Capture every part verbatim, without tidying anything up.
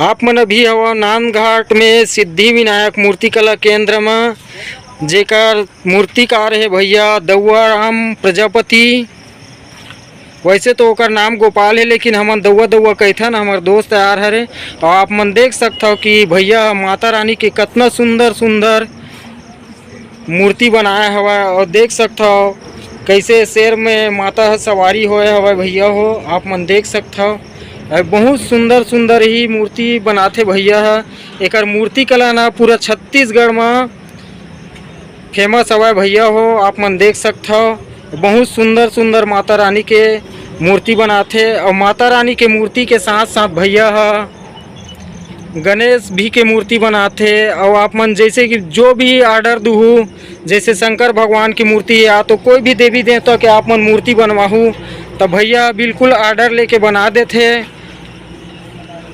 आप मन अभी हवा नांदघाट में सिद्धि विनायक मूर्ति कला केंद्र म, जेकर मूर्तिकार हे भैया दौआ राम प्रजापति। वैसे तो ओकर नाम गोपाल हे, लेकिन हमन दौआ दौआ कहिथन, हमर दोस्त यार हरे। और आप मन देख सकथव कि भैया माता रानी के कतना सुंदर सुंदर मूर्ति बनाए हवय। और देख सकथव कैसे शेर में माता ह सवारी होए हवय भैया हो, आप मन देख सकथव। और बहुत सुंदर सुंदर ही मूर्ति बनाथे भैया ह। एकर मूर्ति कला ना पूरा छत्तीसगढ़ म फेमस हवय भैया हो, आप मन देख सकथव। बहुत सुंदर सुंदर माता रानी के मूर्ति बनाथे। और माता रानी के मूर्ति के साथ साथ भैया ह गणेश भी के मूर्ति बनाथे। और आप मन जैसे कि जो भी ऑर्डर दुहू, जैसे शंकर भगवान की मूर्ति या तो कोई भी देवी देवता के आप मन मूर्ति बनवाहू, तो भैया बिल्कुल ऑर्डर लेके बना देथे।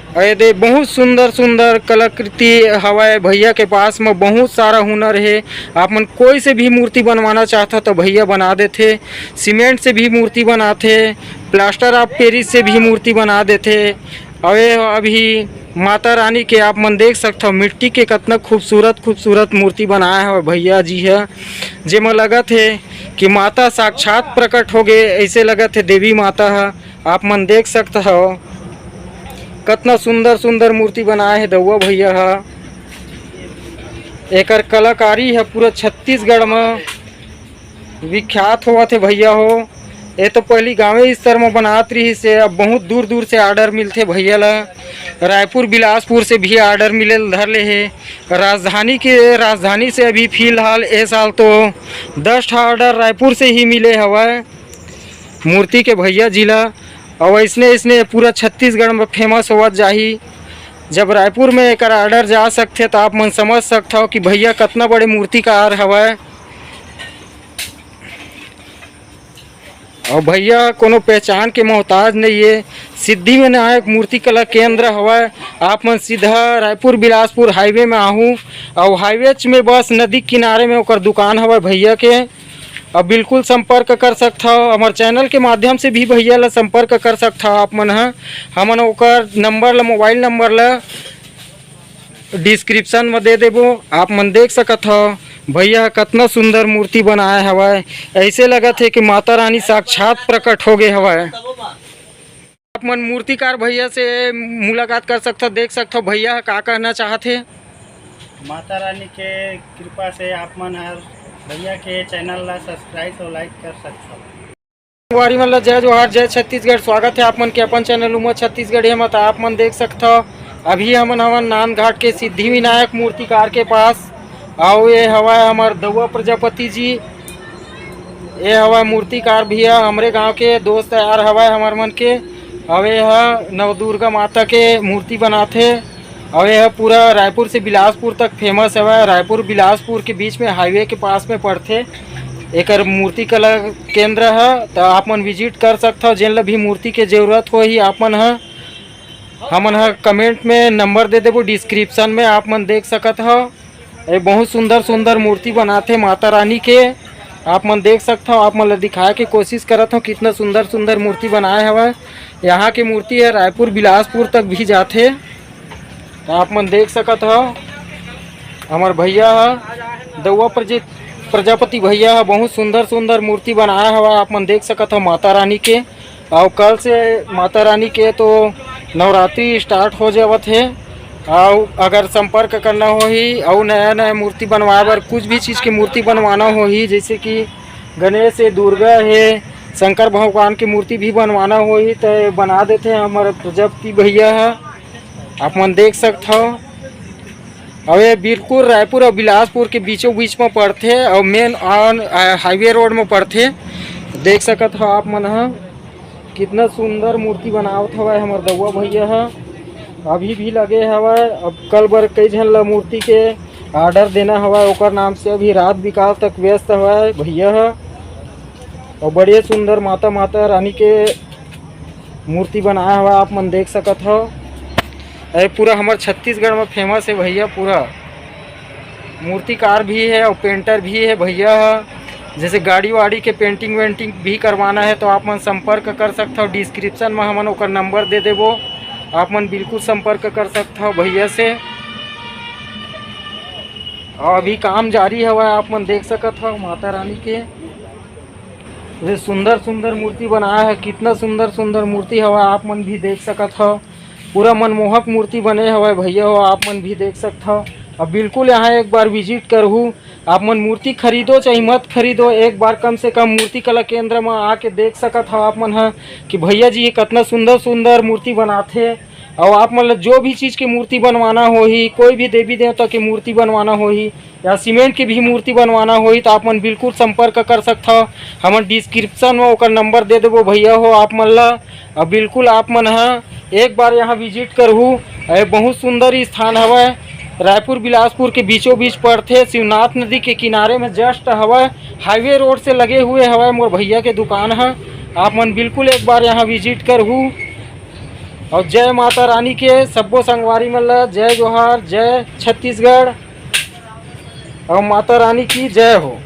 और ये दे बहुत सुंदर सुंदर कलाकृति हवय भैया के पास में, बहुत सारा हुनर हे। आप मन कोई से भी मूर्ति बनवाना चाहता तो भैया बना देथे। सीमेंट से भी मूर्ति बनाथे, प्लास्टर ऑफ पेरिस से भी मूर्ति बना देथे। और ये अभी माता रानी के आप मन देख सकथव, मिट्टी के कतना खूबसूरत खूबसूरत मूर्ति बनाए हवय भैया जी ह, जेमा लगत हे कि माता साक्षात प्रकट हो गए, ऐसे लगत हे देवी माता ह। आप मन देख सकत हव, कतना सुंदर सुंदर मूर्ति बनाए हे दउआ भैया ह। एकर कलाकारी ह पूरा छत्तीसगढ़ म विख्यात होवत हे भैया हो। ये तो पहली गांवे स्तर म बनात रहिस हे, अब बहुत दूर दूर से ऑर्डर मिलथे भैया ला। रायपुर बिलासपुर से भी ऑर्डर मिले ल धर ले हे। राजधानी के, राजधानी से अभी फिलहाल ए साल तो दस ठा ऑर्डर रायपुर से ही मिले हवय मूर्ति के भैया जी ला। अउ अइसने अइसने पूरा छत्तीसगढ़ म फेमस होवत जाही। जब रायपुर में एकर ऑर्डर जा सकथे, त आप मन समझ सकथव कि भैया कतना बड़े मूर्तिकार हवय। अउ भैया कोनो पहचान के मोहताज नइ ए। सिद्धि विनायक मूर्ति कला केंद्र हवय। आप मन सीधा रायपुर बिलासपुर हाईवे में आहू, अउ हाईवे में बस नदी किनारे में ओकर दुकान हवय भैया के। अब बिल्कुल संपर्क कर सकथव, हमर चैनल के माध्यम से भी भैया ला संपर्क कर सकथव आप मन ह। हमन ओकर नंबर ला, मोबाइल नंबर ला डिस्क्रिप्शन में दे देबो, आप मन देख सकत हव। भैया ह कतना सुंदर मूर्ति बनाए हवय, ऐसे लगत हे कि माता रानी साक्षात प्रकट हो गए हवय। आप मन मूर्तिकार भैया से मुलाकात कर सकथव, देख सकथव भैया ह का कहना चाहत हे। माता रानी के कृपा से आप मन हर भैया के चैनल ला सब्सक्राइब और लाइक कर सकथव। संगवारी मन ला जय जोहार, जय छत्तीसगढ़। स्वागत हे आप मन के अपन चैनल उमा छत्तीसगढ़िया म। त आप मन देख सकथव, अभी हमन हवन नांदघाट के सिद्धि विनायक मूर्तिकार के पास। अउ ये हवय हमर दउआ प्रजापति जी, ये हवय मूर्तिकार भैया, हमरे गांव के दोस्त यार हवय हमर मन के। अउ ये ह नवदुर्गा माता के मूर्ति बनाथे। अउ ये ह पूरा रायपुर से बिलासपुर तक फेमस हवय। रायपुर बिलासपुर के बीच में, हाईवे के पास में पड़थे एकर मूर्ति कला केंद्र ह। त आप मन विजिट कर सकथव, जेन ल भी मूर्ति के जरूरत होही, आप मन ह, हमन ह कमेंट में नंबर दे देबो डिस्क्रिप्शन में, आप मन देख सकत हव। ये बहुत सुंदर सुंदर मूर्ति बनाथे माता रानी के, आप मन देख सकथव। आप मन ल दिखाए के कोशिश करत हव, कितना सुंदर सुंदर मूर्ति बनाए हवय। यहाँ के मूर्ति ह रायपुर बिलासपुर तक भी जाथे। त आप मन देख सकत हव, हमर भैया ह दउआ प्रजे-, प्रजापति भैया ह बहुत सुंदर सुंदर मूर्ति बनाए हवय। आप मन देख सकत हव माता रानी के। अउ कल से माता रानी के तो नवरात्रि स्टार्ट हो जावत हे। अउ अगर संपर्क करना होही अउ नया नया मूर्ति बनवाए बर, कुछ भी चीज़ के मूर्ति बनवाना होही, जैसे कि गणेश हे, दुर्गा हे, शंकर भगवान के मूर्ति भी बनवाना होही, त बना देथे हमर प्रजापति भैया ह। आप मन देख सकथव। अउ ये बिल्कुल रायपुर अउ बिलासपुर के बीचों बीच म पड़थे अउ main on, uh, highway road म पड़थे। देख सकत हव आप मन ह, कितना सुंदर मूर्ति बनावत हवय हमर दउआ भैया ह। अभी भी लगे हवय। अब कल बर कई झन ल मूर्ति के ऑर्डर देना हवय, ओकर नाम से अभी रात बिकाल तक व्यस्त हवय भैया ह। अउ बड़े सुंदर माता, माता रानी के मूर्ति बनाए हवय, आप मन देख सकत हव। अरे पूरा हमर छत्तीसगढ़ म फेमस हे भैया, पूरा मूर्तिकार भी हे अउ पेंटर भी हे भैया ह। जैसे गाड़ी वाड़ी के पेंटिंग वेंटिंग भी करवाना हे तो आप मन संपर्क कर सकथव, डिस्क्रिप्शन म हमन ओकर नंबर दे देबो। आप मन बिल्कुल संपर्क कर सकत हव भैया से। और अभी काम जारी हवय, आप मन देख सकत हव माता रानी के ये सुंदर सुंदर मूर्ति बनाया है। कितना सुंदर सुंदर मूर्ति हवय, आप मन भी देख सकत हव। पूरा मनमोहक मूर्ति बने हवय भैया हो, आप मन भी देख सकत हव। अब बिल्कुल यहाँ एक बार विजिट करहू। आप मन मूर्ति खरीदो चाहे मत खरीदो, एक बार कम से कम मूर्ति कला केंद्र म आके देख सकत हव आप मन ह कि भैया जी ये कतना सुंदर सुंदर मूर्ति बनाथे। और आप मन ल जो भी चीज़ के मूर्ति बनवाना होही, कोई भी देवी देवता के मूर्ति बनवाना होही या सीमेंट के भी मूर्ति बनवाना होही, तो आप मन बिल्कुल संपर्क कर सकत हव। हमन डिस्क्रिप्शन में ओकर नंबर दे देबो भैया हो आप मन ल। और बिल्कुल आप मन ह एक बार यहाँ विजिट करहू। ये बहुत सुंदर स्थान हवय, रायपुर बिलासपुर के बीचों बीच पड़थे, शिवनाथ नदी के किनारे में जस्ट हवय, हाईवे रोड से लगे हुए हवय मोर भैया के दुकान ह। आप मन बिल्कुल एक बार यहाँ विजिट करहू। और जय माता रानी के सब्बो संगवारी मन ल जय जोहार, जय छत्तीसगढ़ और माता रानी की जय हो।